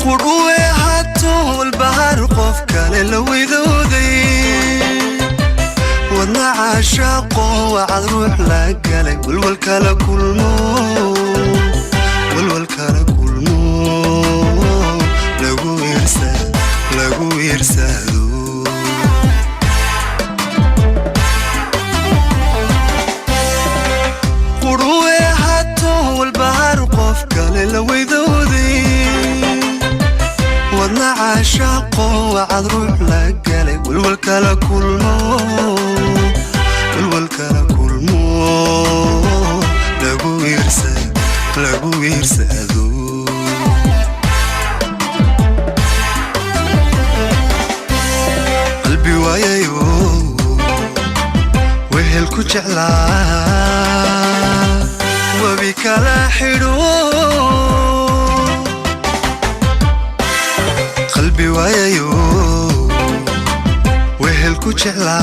Qudhuwe hato walbahar qof kale la widooday. Wadna caashaaqo wacad ruux la galay, walwal kala kulmo, walwal kala kulmo, lagu iirsa, lagu iirsado. Qudhuwe hato walbahar qof kale la widooday. Wadna caashaaqo wacad ruux la galay, walwal kala kulmo, walwal kala kulmo, lagu iirsa, lagu iirsado. Qalbi waayayo wehel ku jeclaa, webi kala xidho. Qalbi waayayo wehel ku jeclaa,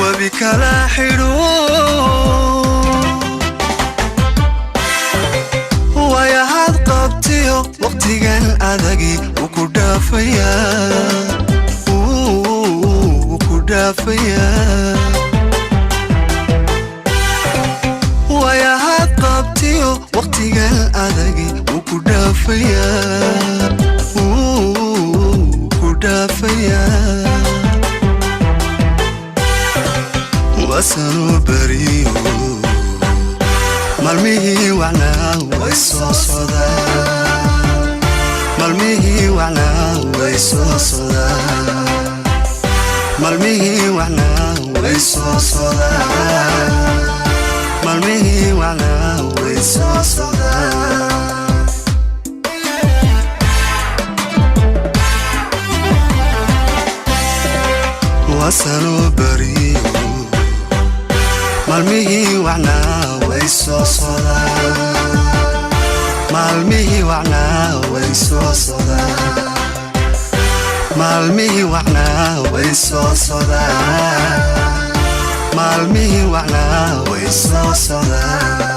webi kala xidho. Waayahaad qabtiyo waqtigan adagi wuu ku dhaafayaa, wuu ku dhaafayaa. Waayahaad qabtiyo waqtigan adagi wuu ku dhaafayaa, wuu ku dhaafayaa. Wasanuu beriyo maalmihii wacnaa way soo socdaan, maalmihii wacnaa way soo socdaan, maalmihii wacnaa way soo socdaan, maalmihii wacnaa way soo socdaan. Wasanuu beriyo maalmihii wacnaa way soo socdaan, maalmihii wacnaa way soo socdaan, maalmihii wacnaa way soo socdaan, maalmihii wacnaa way soo socdaan.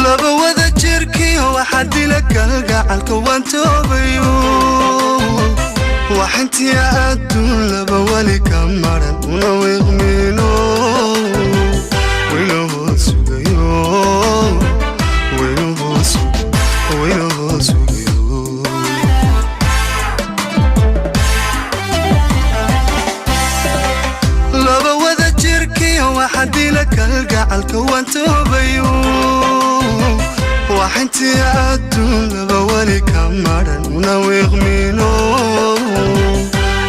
Laba wada jirkiyo waxaa dila kalgacalka waan toobayo, waxintiya adduun laba weli ka maran una wiiqmiino, waynahood sugayo, waynahood sugayo. Laba wada jirkiyo waxaa dila kalgacalka waan toobayo, waxintiya adduun laba weli ka maran una wiiqmiino,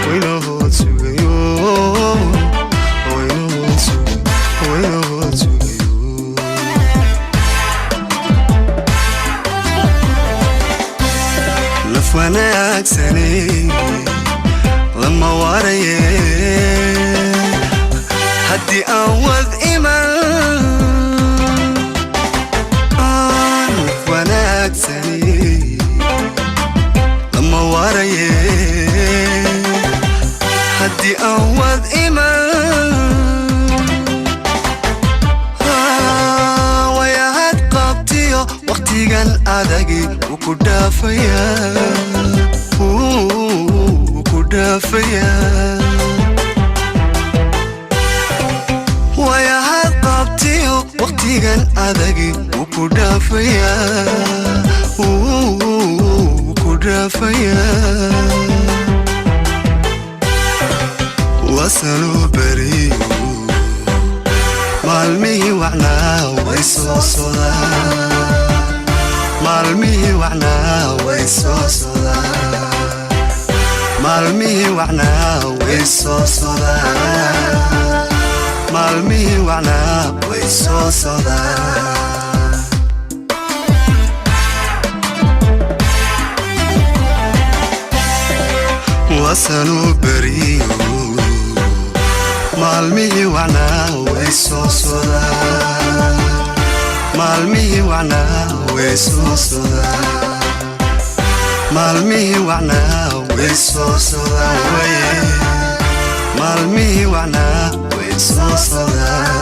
waynahood sugayo, waynahood sugayo. Naf wanaagsane lama waraye haddii aan wad iman. Naf wanaagsane lama waraye haddii aan wad iman. Wayahaad qabtiyo waqtigan adagi wuu ku dhaafayaa, wuu ku dhaafayaa. Wayahaad qabtiyo waqtigan adagi wuu ku dhaafayaa, wuu ku dhaafayaa. Wasanuu beriyo maalmihii wacnaa way soo socdaan, maalmihii wacnaa way soo socdaan, maalmihii wacnaa way soo socdaan, maalmihii wacnaa way soo socdaa. Wasanuu beriyo, maalmihii wacnaa way soo socdaa, maalmihii wacnaa way soo socdaa, maalmihii wacnaa way soo socdaa, waye maalmihii wacnaa way soo socdaa.